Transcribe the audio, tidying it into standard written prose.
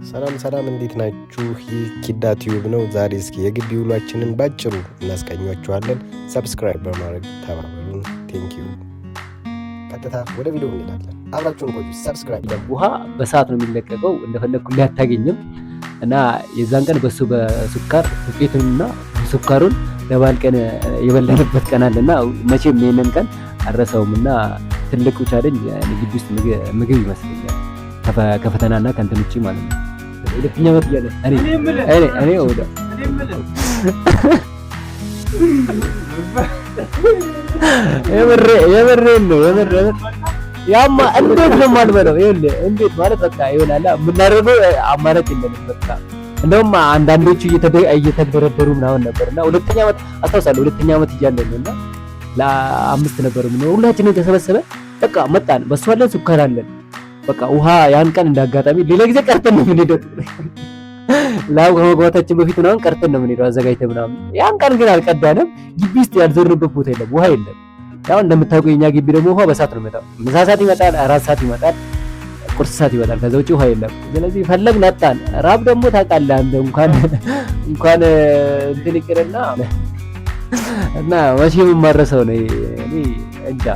ሰላም ሰላም፣ እንዴት ናችሁ? ይህ ኪዳ ቲዩብ ነው። ዛሬ እስኪ የግቢ ውሏችንን ባጭሩ እናስቃኟችኋለን። Subscribe በማድረግ ተባበሩን። Thank you። ቀጥታ ወደ ቪዲዮ እንሄዳለን። አብራችሁን ቆዩ። Subscribe። ውሃ በሰዓት ነው የሚለቀቀው፣ እንደፈለግኩ አታገኝም። እና የዛን ቀን በሱ በሱካር ዱቄቱንና ስኳሩን ለበዓል ቀን የበላንበት ቀን አለና መቼም ይሄንን ቀን አልረሳውም። እና ትልቁ challenge ግቢ ውስጥ ምግብ ይመስለኛል፣ ከፈተናና ከእንትን ውጪ ማለት ነው። ሁለተኛ ዓመት እያለ እኔ ወደ የምሬን ነው፣ የምር ያማ እንዴት ነው የማልበለው? ይኸውልህ እንዴት ማለት በቃ ይሆናል የምናደርገው አማራጭ የለንም። በቃ እንደውም አንዳንዶቹ እየተደረደሩ ምናምን ነበር እና ሁለተኛ ዓመት አስታውሳለሁ። ሁለተኛ ዓመት እያለን ነው እና ለአምስት ነበር የምንሆነው፣ ሁላችንም ተሰበሰበ። በቃ መጣን፣ በሱ አለን፣ ስኳር አለን። በቃ ውሃ ያን ቀን እንዳጋጣሚ፣ ሌላ ጊዜ ቀርተን ነው የምንሄደው። Lab ከመግባታችን በፊት ምናምን ቀርተን ነው የምንሄደው አዘጋጅተን ምናምን። ያን ቀን ግን አልቀዳንም። ግቢ ውስጥ ያልዞርንበት ቦታ የለም፣ ውሃ የለም። ያው እንደምታውቀው የኛ ግቢ ደግሞ ውሃ በሰዓት ነው የሚመጣው። ምሳ ሰዓት ይመጣል፣ አራት ሰዓት ይመጣል፣ ቁርስ ሰዓት ይመጣል። ከዛ ውጪ ውሃ የለም። ስለዚህ ፈለግን አጣን። ራብ ደግሞ ታውቃለህ አንተ፣ እንኳን እንትን ይቅርና እና መቼም የማረሰው ነው እኔ እንጃ።